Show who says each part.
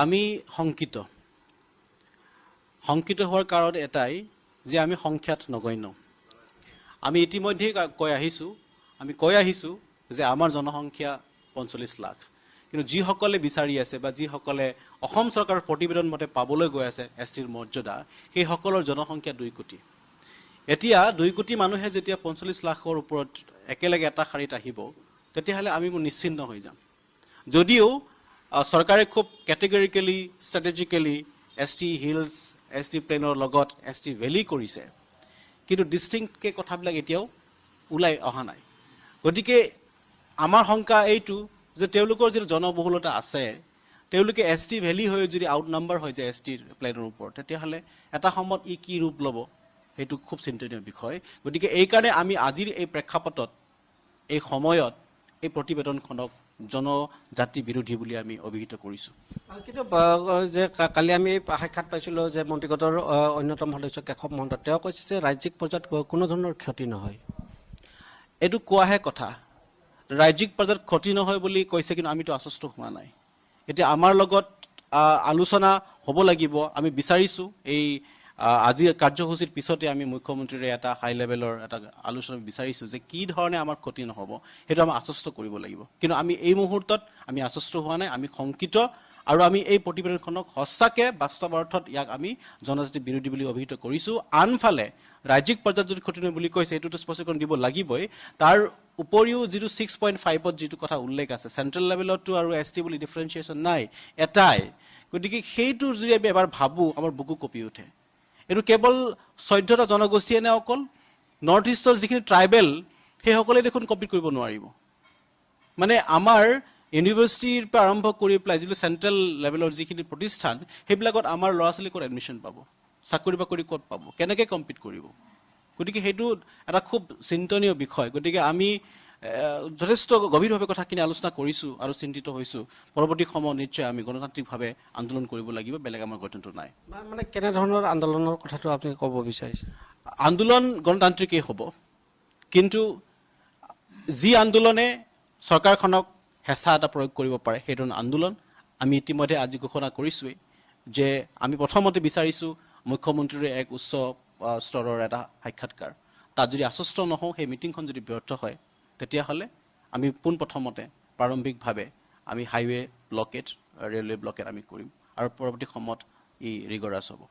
Speaker 1: আমি শংকিত। শংকিত হোৱাৰ কাৰণ এটাই যে আমি সংখ্যাত নগণ্য। আমি ইতিমধ্যেই কৈ আহিছোঁ, আমি কৈ আহিছোঁ যে আমাৰ জনসংখ্যা 45 লাখ, কিন্তু যিসকলে বিচাৰি আছে বা যিসকলে অসম চৰকাৰৰ প্ৰতিবেদন মতে পাবলৈ গৈ আছে এছ টিৰ মৰ্যাদা, সেইসকলৰ জনসংখ্যা 2 কোটি। এতিয়া 2 কোটি মানুহে যেতিয়া 45 লাখৰ ওপৰত একেলগে এটা শাৰীত আহিব, তেতিয়াহ'লে আমি নিশ্চিন্ন হৈ যাম। যদিও চৰকাৰে খুব categorically, strategically S T hills, S T প্লেনৰ লগত এছ টি ভেলী কৰিছে, কিন্তু ডিষ্টিংক্টকৈ কথাবিলাক এতিয়াও ওলাই অহা নাই। গতিকে আমাৰ শংকা এইটো যে তেওঁলোকৰ যিটো জনবহুলতা আছে, তেওঁলোকে এছ টি ভেলী হৈ যদি আউট নাম্বাৰ হৈ যায় এছ টিৰ প্লেনৰ ওপৰত, তেতিয়াহ'লে এটা সময়ত ই কি ৰূপ ল'ব সেইটো খুব চিন্তনীয় বিষয়। গতিকে এইকাৰণে আমি আজিৰ এই প্ৰেক্ষাপটত, এই সময়ত এই প্ৰতিবেদনখনক জনজাতি বিৰোধী বুলি আমি অভিহিত কৰিছোঁ।
Speaker 2: কিন্তু যে কালি আমি সাক্ষাৎ পাইছিলোঁ যে মন্ত্ৰীগোটৰ অন্যতম সদস্য কেশৱ মহন্ত, তেওঁ কৈছে যে ৰাজ্যিক পৰ্যায়ত কোনো ধৰণৰ ক্ষতি নহয়।
Speaker 1: এইটো কোৱাহে কথা, ৰাজ্যিক পৰ্যায়ত ক্ষতি নহয় বুলি কৈছে, কিন্তু আমিতো আশ্বস্ত হোৱা নাই। এতিয়া আমাৰ লগত আলোচনা হ'ব লাগিব। আমি বিচাৰিছোঁ এই আজিৰ কাৰ্যসূচীৰ পিছতে আমি মুখ্যমন্ত্ৰীৰে এটা হাই লেভেলৰ এটা আলোচনা বিচাৰিছোঁ যে কি ধৰণে আমাৰ ক্ষতি নহ'ব, সেইটো আমাক আশ্বস্ত কৰিব লাগিব। কিন্তু আমি এই মুহূৰ্তত আমি আশ্বস্ত হোৱা নাই, আমি শংকিত আৰু আমি এই প্ৰতিবেদনখনক সঁচাকৈ বাস্তৱ অৰ্থত ইয়াক আমি জনজাতি বিৰোধী বুলি অভিহিত কৰিছোঁ। আনফালে ৰাজ্যিক পৰ্যায়ত যদি ক্ষতি নহয় বুলি কৈছে, সেইটোতো স্পষ্টীকৰণ দিব লাগিবই। তাৰ উপৰিও যিটো 6.5ত যিটো কথা উল্লেখ আছে, চেণ্ট্ৰেল লেভেলতো আৰু এছ টি বুলি ডিফাৰেঞ্চিয়েশ্যন নাই এটাই। গতিকে সেইটো যদি আমি এবাৰ ভাবোঁ, আমাৰ বুকু কঁপি উঠে। এইটো কেৱল 14টা জনগোষ্ঠীয়ে নে অকল নৰ্থ ইষ্টৰ যিখিনি ট্ৰাইবেল সেইসকলে দেখোন কম্পিট কৰিব নোৱাৰিব। মানে আমাৰ ইউনিভাৰ্চিটিৰ পৰা আৰম্ভ কৰি পেলাই যিবিলাক চেণ্ট্ৰেল লেভেলৰ যিখিনি প্ৰতিষ্ঠান, সেইবিলাকত আমাৰ ল'ৰা ছোৱালী ক'ত এডমিশ্যন পাব, চাকৰি বাকৰি ক'ত পাব, কেনেকৈ কম্পিট কৰিব? গতিকে সেইটো এটা খুব চিন্তনীয় বিষয়। গতিকে আমি যথেষ্ট গভীৰভাৱে কথাখিনি আলোচনা কৰিছোঁ আৰু চিন্তিত হৈছোঁ। পৰৱৰ্তী সময়ত নিশ্চয় আমি গণতান্ত্ৰিকভাৱে আন্দোলন কৰিব লাগিব, বেলেগ আমাৰ গত্যন্তৰ নাই।
Speaker 2: মানে কেনেধৰণৰ আন্দোলনৰ কথাটো আপুনি ক'ব বিচাৰিছে?
Speaker 1: আন্দোলন গণতান্ত্ৰিকেই হ'ব, কিন্তু যি আন্দোলনে চৰকাৰখনক হেঁচা এটা প্ৰয়োগ কৰিব পাৰে সেই ধৰণৰ আন্দোলন আমি ইতিমধ্যে আজি ঘোষণা কৰিছোঁৱেই যে আমি প্ৰথমতে বিচাৰিছোঁ মুখ্যমন্ত্ৰীৰ এক উচ্চ স্তৰৰ এটা সাক্ষাৎকাৰ। তাত যদি আশ্বস্ত নহওঁ, সেই মিটিংখন যদি ব্যৰ্থ হয়, তেতিয়াহ'লে আমি পোনপ্ৰথমতে প্ৰাৰম্ভিকভাৱে আমি হাইৱে ব্লকেট, ৰেলৱে ব্লকেট আমি কৰিম আৰু পৰৱৰ্তী সময়ত ই ৰিগৰাছ হ'ব।